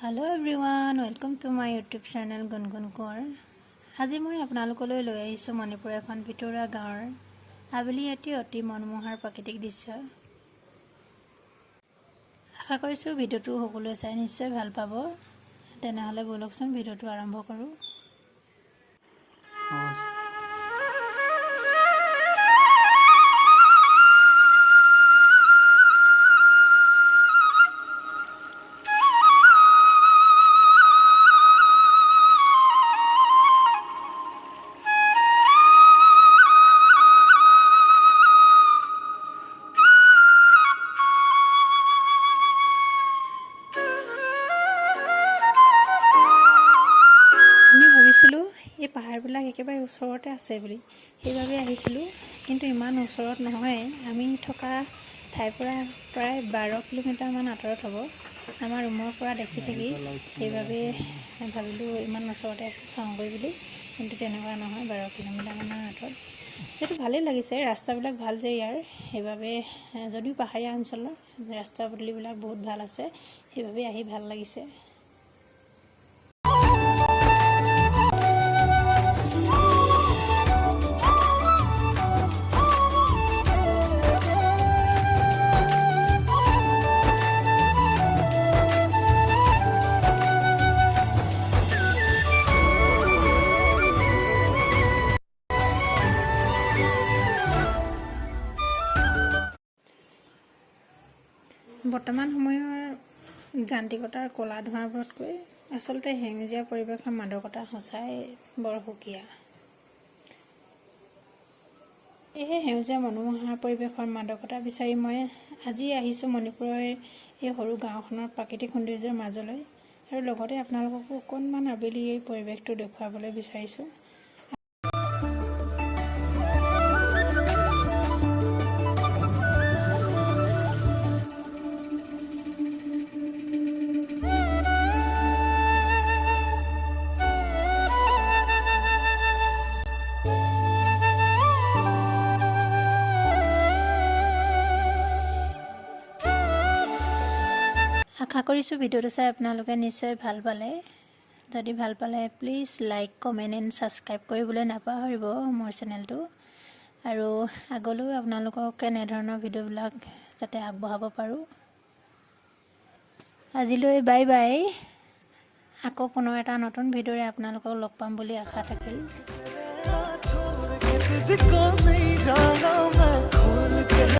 Hello everyone, welcome to my YouTube channel Gungun Konwar. আজি মই আপোনালোকলৈ লৈ আহিছোঁ মণিপুৰৰ এখন ভিতৰুৱা গাঁৱৰ আবেলি এটি অতি মনোমোহাৰ প্ৰাকৃতিক দৃশ্য। আশা কৰিছোঁ ভিডিঅ'টো সকলোৱে চাই নিশ্চয় ভাল পাব। তেনেহ'লে ব'লকচোন, ভিডিঅ'টো আৰম্ভ কৰোঁ। আমি ভাবিছিলোঁ এই পাহাৰবিলাক একেবাৰে ওচৰতে আছে বুলি, সেইবাবে আহিছিলোঁ। কিন্তু ইমান ওচৰত নহয়। আমি থকা ঠাইৰ পৰা প্ৰায় 12 কিলোমিটাৰমান আঁতৰত হ'ব। আমাৰ ৰুমৰ পৰা দেখি থাকি সেইবাবে ভাবিলোঁ ইমান ওচৰতে আছে, চাওঁগৈ বুলি। কিন্তু তেনেকুৱা নহয়, 12 কিলোমিটাৰমানৰ আঁতৰত। যিহেতু ভালেই লাগিছে, ৰাস্তাবিলাক ভাল যে ইয়াৰ, সেইবাবে যদিও পাহাৰীয়া অঞ্চলৰ ৰাস্তা পদূলিবিলাক বহুত ভাল আছে, সেইবাবে আহি ভাল লাগিছে। বৰ্তমান সময়ৰ যান্ত্ৰিকতাৰ ক'লা ধোঁৱাবোৰতকৈ আচলতে সেউজীয়া পৰিৱেশৰ মাদকতা সঁচাই বৰ সুকীয়া। সেয়েহে সেউজীয়া মনোমোহা পৰিৱেশৰ মাদকতা বিচাৰি মই আজি আহিছোঁ মণিপুৰৰ এই সৰু গাঁওখনৰ প্ৰাকৃতিক সৌন্দৰ্যৰ মাজলৈ আৰু লগতে আপোনালোককো অকণমান আবেলি এই পৰিৱেশটো দেখুৱাবলৈ বিচাৰিছোঁ। আশা কৰিছোঁ ভিডিঅ'টো চাই আপোনালোকে নিশ্চয় ভাল পালে। যদি ভাল পালে, please like, comment and subscribe কৰিবলৈ নাপাহৰিব মোৰ চেনেলটো। আৰু আগলৈও আপোনালোকক এনেধৰণৰ ভিডিঅ'বিলাক যাতে আগবঢ়াব পাৰোঁ। আজিলৈ বাই বাই। আকৌ পুনৰ এটা নতুন ভিডিঅ'ৰে আপোনালোকক লগ পাম বুলি আশা থাকিল। छोड़ के तुझको नहीं जाना मैं खोल के।